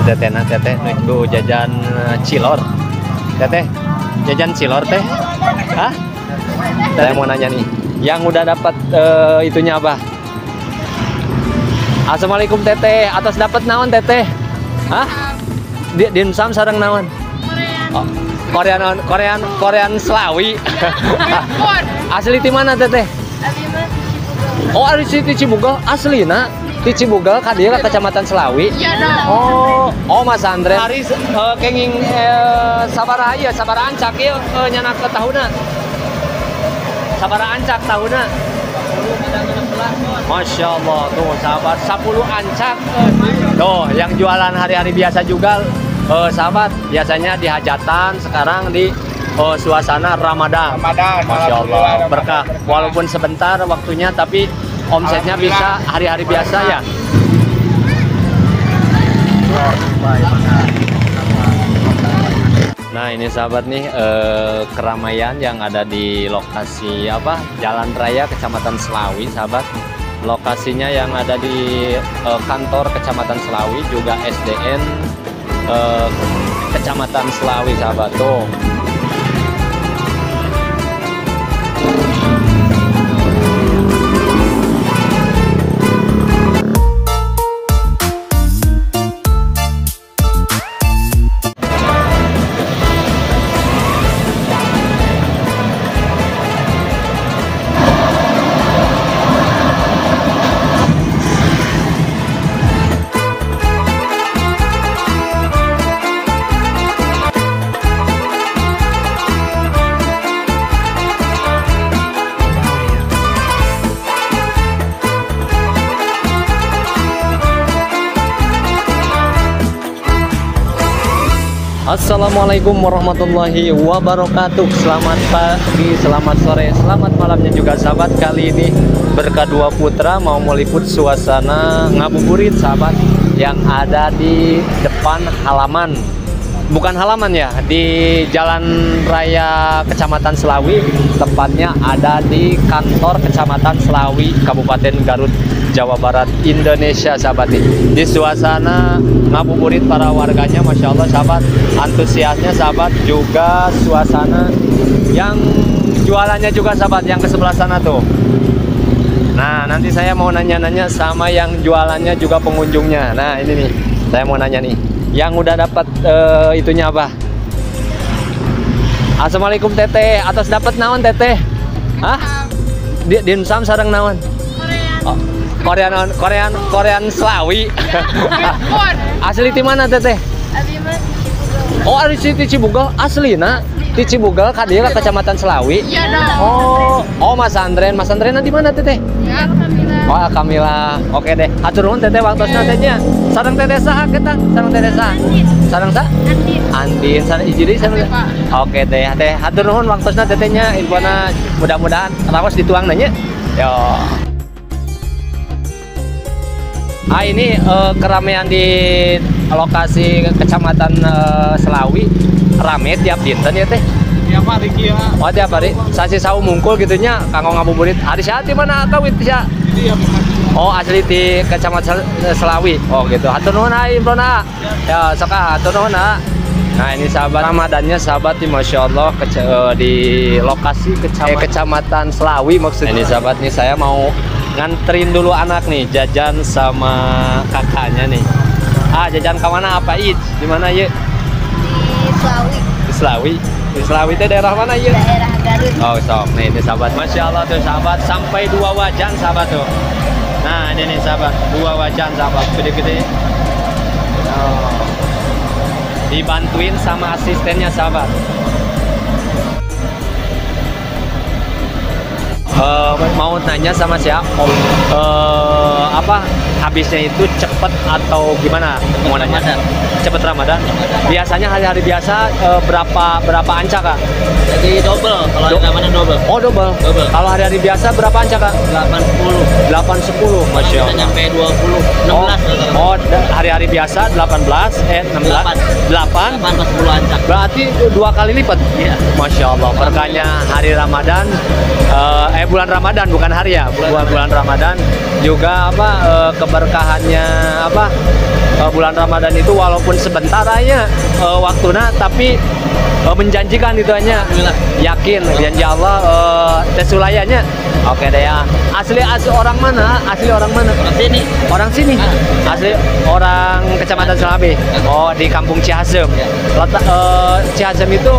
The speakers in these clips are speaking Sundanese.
Teteh na teteh nuju jajan cilor. Teteh jajan cilor teh? Hah? Saya mau nanya nih, yang udah dapat itunya apa? Assalamualaikum teteh, atas dapat naon teteh? Hah? Dimsum sareng naon? Korean. Oh, Korean naon? Korean Korean Selawi. Asli di mana teteh? Oh, asli di Cibugel, asli nak. Di Cibugel ka dieu ka Kecamatan Selawi. Iya dong. Oh, oh Mas Andre. Hari kenging sabaraha ieu, sabaraha ancak ieu nyanak ke tahuna. Sabaraha ancak tahuna. Masya Allah tuh sahabat 10 ancak. Tuh yang jualan hari-hari biasa juga sahabat, biasanya di hajatan, sekarang di suasana Ramadan. Ramadan. Masya Allah berkah. Walaupun sebentar waktunya tapi omsetnya bisa hari-hari biasa ya. Nah ini sahabat nih keramaian yang ada di lokasi apa Jalan Raya Kecamatan Selawi sahabat. Lokasinya yang ada di kantor Kecamatan Selawi juga SDN Kecamatan Selawi sahabat tuh. Assalamualaikum warahmatullahi wabarakatuh. Selamat pagi, selamat sore, selamat malamnya juga sahabat. Kali ini Berkah Dua Putra mau meliput suasana ngabuburit sahabat yang ada di depan halaman. Bukan halaman ya, di Jalan Raya Kecamatan Selawi, tepatnya ada di kantor Kecamatan Selawi, Kabupaten Garut, Jawa Barat, Indonesia sahabat nih. Di suasana ngabuburit para warganya, Masya Allah sahabat, antusiasnya sahabat, juga suasana yang jualannya juga sahabat, yang ke sebelah sana tuh. Nah nanti saya mau nanya-nanya sama yang jualannya juga pengunjungnya. Nah ini nih, saya mau nanya nih, yang udah dapat itunya apa? Assalamualaikum teteh, atas dapat naon teteh? Hah? Dimsum sareng naon? Korean. Oh, Korean Korean Korean Selawi. Asli di mana teteh? Oh, asli di Cibugel, asli nak. Di Cibugel ka dieu ka Kecamatan Selawi. Iya dong. Oh, oh Mas Andren, Mas Andren di mana teteh? Ya, Kamila. Oh, Kamila. Oke deh. Hatur nuhun teteh waktosna teh nya. Sareng teteh saha kita? Sareng teteh saha? Sareng sa? Andin. Andin, sareng hiji deui sareng. Oke deh, teh hatur nuhun waktosna teteh nya. Infona mudah-mudahan raos dituang nya. Yo. Ah ini keramaian di lokasi Kecamatan Selawi rame tiap dinten ya teh? Tiap hari kia. Oh tiap hari. Sasi saum mungkul gitunya kanggo ngabuburit. Hari sia di mana kawit sia? Oh asli di Kecamatan Selawi. Oh gitu. Hatur nuhun ai improna. Ya sok ah hatur nuhun ah. Nah ini sahabat Ramadannya sahabat nih Masya Allah di lokasi Kecamatan Selawi maksudnya. Ini sahabat nih saya mau nganterin dulu anak nih jajan sama kakaknya nih. Ah jajan ke mana apa Ij? Di mana ye? Di Selawi. Di Selawi. Di Selawi itu daerah mana ye? Daerah Garut. Oh sok nih ini sahabat. Masya Allah tuh sahabat sampai 2 wajan sahabat tuh. Nah ini nih sahabat 2 wajan sahabat gede-gede. Oh. Dibantuin sama asistennya sahabat. Mau nanya sama siapa? Apa habisnya itu cepet atau gimana? Mau nanya. Cepet Ramadan. Biasanya hari-hari biasa berapa ancak kak? Jadi double. Kalau hari Ramadan double. Oh double. Double. Kalau hari-hari biasa berapa ancak kak? 80. 810. Masya Allah. Nyampe 20, 16. Oh, hari-hari biasa 18, 16, 8, 8 10 ancak. Berarti 2 kali lipat. Iya. Masya Allah. Berkahnya hari Ramadan, bulan Ramadan bukan hari ya, bulan Ramadan juga apa Keberkahannya apa? Bulan Ramadan itu walaupun sebentar aja waktuna tapi menjanjikan itu hanya. Yakin janji Allah teh sulayanya. Oke deh ya. Asli asli orang mana? Asli orang mana? Orang sini. Orang sini. Asli orang Kecamatan Selawi. Oh, di Kampung Ciasem. Ya. Letak Ciasem itu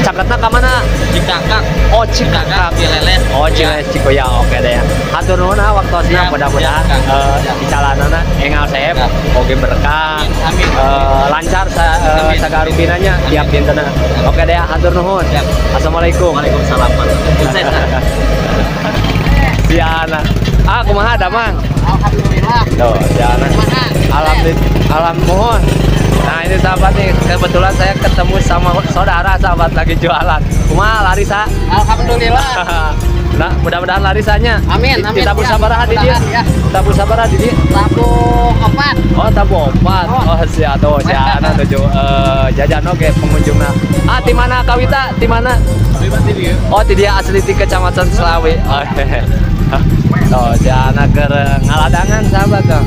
caketna ka mana? Cikakak. Oh, Cikakak. Cileles. Oh, Cileles Cikoya. Oke deh ya. Hatur nuhun ah waktosna mudah-mudahan dicalanana engal seep oge berkah. Amin. Lancar sagarupinanya tiap dintena. Oke deh ya, hatur nuhun. Assalamualaikum. Waalaikumsalam. Sukses. Siana. Ah, kumaha damang? Alhamdulillah. Tuh, siana. Alhamdulillah. Alam mohon. Nah, ini sahabat nih, kebetulan saya ketemu sama saudara sahabat lagi jualan. Kumaha laris, ah? Alhamdulillah. Nah, mudah-mudahan larisannya. Amin, amin. Tabu sabaraha di dia. Tabu sabaraha di dia. Tabu opat. Oh, tabu opat. Oh, siap tuh, siana tujuh jajan oke pengunjungna. Ah, di mana kawita? Di mana? Oh, di dia asli di Kecamatan Selawi. Oh, tuh, siana keur ngaladangan sahabat tuh.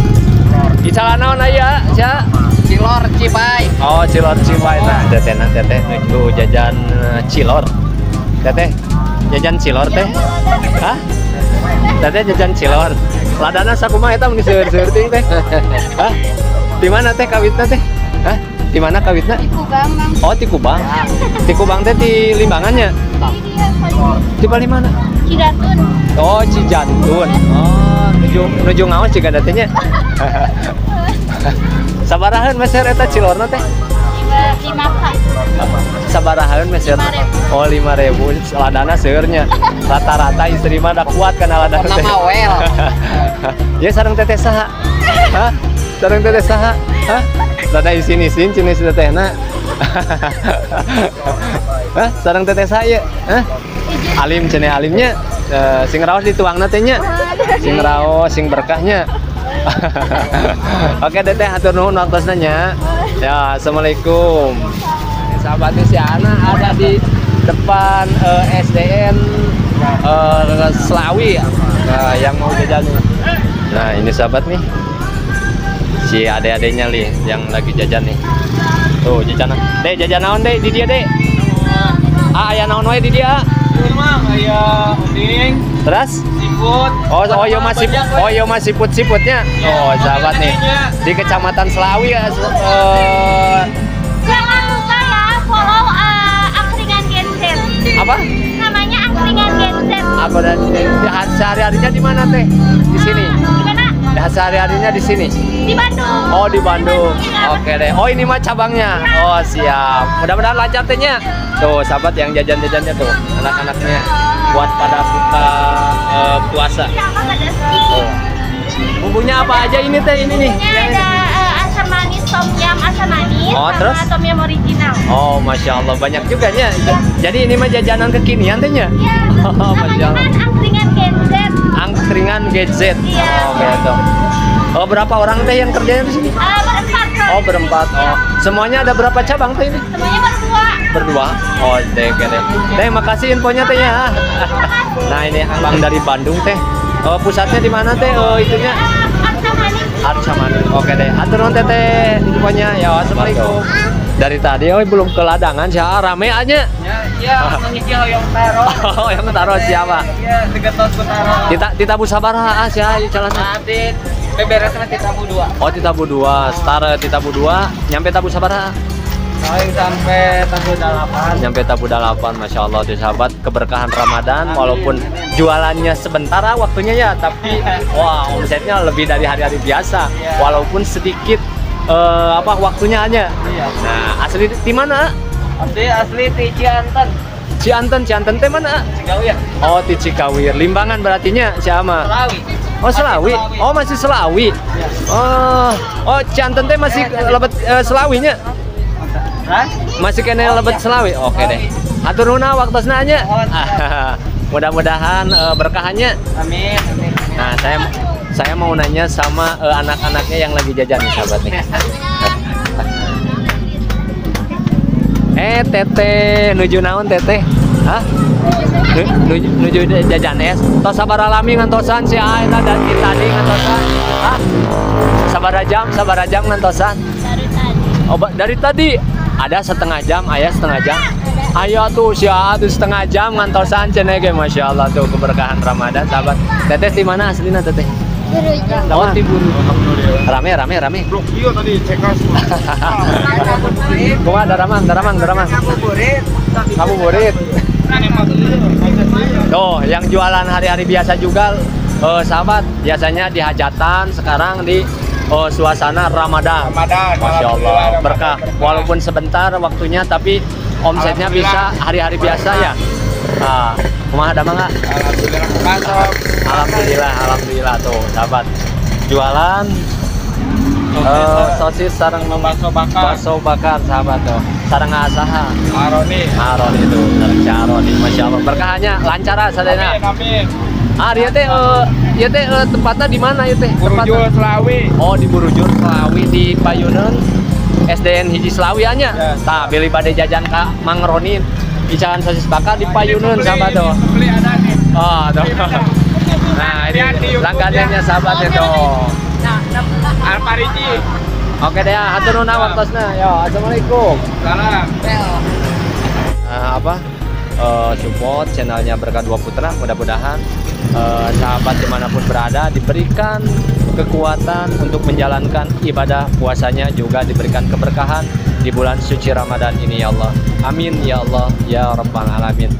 Icalan naon aya, sia? Cilor Cipai. Oh, cilor Cipai. Nah, teteh teteh nuju jajan cilor. Teteh jajan cilor teh? Hah? Teteh jajan cilor. Ladana sakumaha eta mun seueur-seueur ting teh? Hah? Di mana teh kawitna teh? Hah? Di mana kawitna? Di Kubang, Bang. Oh, di Kubang. Di Kubang teh di Limbangannya? Di paling mana? Cijantun. Oh, Cijantun. Oh, nuju ngaos jiga teh nya. Sabaraheun meser eta cilorna teh? 5 kak. Sabaraheun meser? Oh, 5.000. Ladana seueurnya. Rata-rata istri mah da kuat kana ladana teh. Nama wel. Ya sareng teteh saha? Hah? Sareng teteh saha? Hah? Rada isin-isin cenah si tetehna. Hah? Sareng teteh saha ieu? Hah? Alim cenah alimnya. Sing raos dituangna teh nya. Sing raos, sing berkahnya. Oke teteh hatur nuhun waktosna nya. Ya, assalamualaikum. Sahabatnya si Ana ada di depan SDN Selawi yang mau jajan. Nah, ini sahabat nih. Si adek-adeknya nih yang lagi jajan nih. Tuh, jajan. Dek, jajan naon, Dek? Di dia, Dek. Ah, aya naon wae di dia? Mang, aya uning. Terus? Siput. Oh, oh iya masih, oh iya masih siput-siputnya. Oh, sahabat nih. Di Kecamatan Selawi ya. Jangan lupa ya follow Angkringan Gen Z. Apa? Namanya Angkringan Gen Z. Apa dan sehari-harinya di mana teh? Di sini. Di mana? Sehari-harinya di sini. Di Bandung. Oh, di Bandung. Oke deh. Oh, ini mah cabangnya. Oh, siap. Mudah-mudahan lancar tehnya. Tuh, sahabat yang jajan-jajannya tuh, anak-anaknya buat pada buka puasa. Oh. Bumbunya apa aja ini teh ini nih? Bumbunya ada asam manis, tom yum asam manis, oh, sama terus? Tom yum original. Oh, masya Allah banyak juga nya. Jadi ini mah jajanan kekinian tehnya? Iya. Oh, masya Allah. Namanya kan Angkringan Gen Z. Angkringan Gen Z. Iya. Oh, gitu. Oh, berapa orang teh yang kerjanya di sini? Berempat. Oh, berempat. Oh, semuanya ada berapa cabang teh ini? Semuanya berdua. Berdua. Oh, deh, deh. Teh, makasih infonya teh ya. Nah, ini abang dari Bandung teh. Oh, pusatnya di mana teh? Oh, itunya. Arca Manis. Arca Manis. Oke deh. Atur nuhun teteh infonya. Ya, assalamualaikum. Dari tadi oh belum ke ladangan sih, rame aja. Ya, iya, ngisi hoyong taro. Oh, yang taro siapa? Iya, segetos ku taro. Tita bu sabaraha ah sia ieu calana? Tadi beberes mah titabu 2. Oh, titabu 2. Star titabu 2, nyampe tabu sabaraha? Paling sampai tabu 8. Nyampe tabu 8, masya Allah tuh sahabat, keberkahan Ramadan. Amin. Walaupun jualannya sebentar waktunya ya, tapi wah omsetnya lebih dari hari-hari biasa. Yeah. Walaupun sedikit apa waktunya aja. Yeah. Nah, asli di mana? Asli di Cianten. Cianten, Cianten teh mana? Cikawir. Oh, di Cikawir. Limbangan berartinya siapa? Selawi. Oh, Selawi. Masih Selawi. Oh, masih Selawi. Ya. Oh, oh Cianten teh masih lebet Selawinya. Hah? Masih kena lebet Selawi. Oke deh. Hatur nuhun waktosna nya. Mudah-mudahan berkahannya. Amin, amin. Nah, saya mau nanya sama anak-anaknya yang lagi jajan nih sahabat nih. Teteh, nuju naon teteh? Hah? Nuju jajan es. Tos sabaraha lami ngantosan si A eta dan tadi ngantosan. Ah, sabaraha jam ngantosan? Dari tadi. Oh, dari tadi ada setengah jam, ayah setengah jam. Ayo tuh, sia tuh setengah jam ngantosan cenah ge, Masya Allah tuh keberkahan Ramadan sahabat. Teteh di mana aslinya teteh? Burujul. Oh, di Burujul. Rame rame rame. Blok iyo tadi cekas. Kumaha daramang daramang daramang. Ngabuburit. Ngabuburit. Tuh, yang jualan hari-hari biasa juga sahabat, biasanya di hajatan, sekarang di suasana Ramadan. Ramadan, Masya Allah, alhamdulillah, berkah. berkah. Walaupun sebentar waktunya, tapi omsetnya bisa hari-hari biasa ya. Ah, kumaha damang nggak? Alhamdulillah masuk. Alhamdulillah, alhamdulillah tuh sahabat. Jualan sosis sareng Bakso bakar. Bakso bakar sahabat tuh. Sareng asaha. Aroni. Aron itu, sareng si Aroni. Masya Allah. Berkahannya lancar ah sadayana. Amin, amin. Ah, dia teh ieu teh tempatnya di mana ieu teh? Burujul Tempatna? Selawi. Oh, di Burujul Selawi di Payuneun SDN hiji Selawi nya. Ya. Tah, bilih bade jajan ka Mang Roni icalan sosis bakar di Payuneun sahabat tuh. Beli ada nih. Oh, tuh. Nah, ini Lihat di YouTube-nya. langganannya sahabat itu. Alpariji. Oke deh, hatur nuhun waktosna. Yo, assalamualaikum. Salam. Nah, apa? Support channelnya Berkah Dua Putra. Mudah-mudahan sahabat dimanapun berada diberikan kekuatan untuk menjalankan ibadah puasanya, juga diberikan keberkahan di bulan suci Ramadan ini ya Allah. Amin ya Allah ya Rabbal Alamin.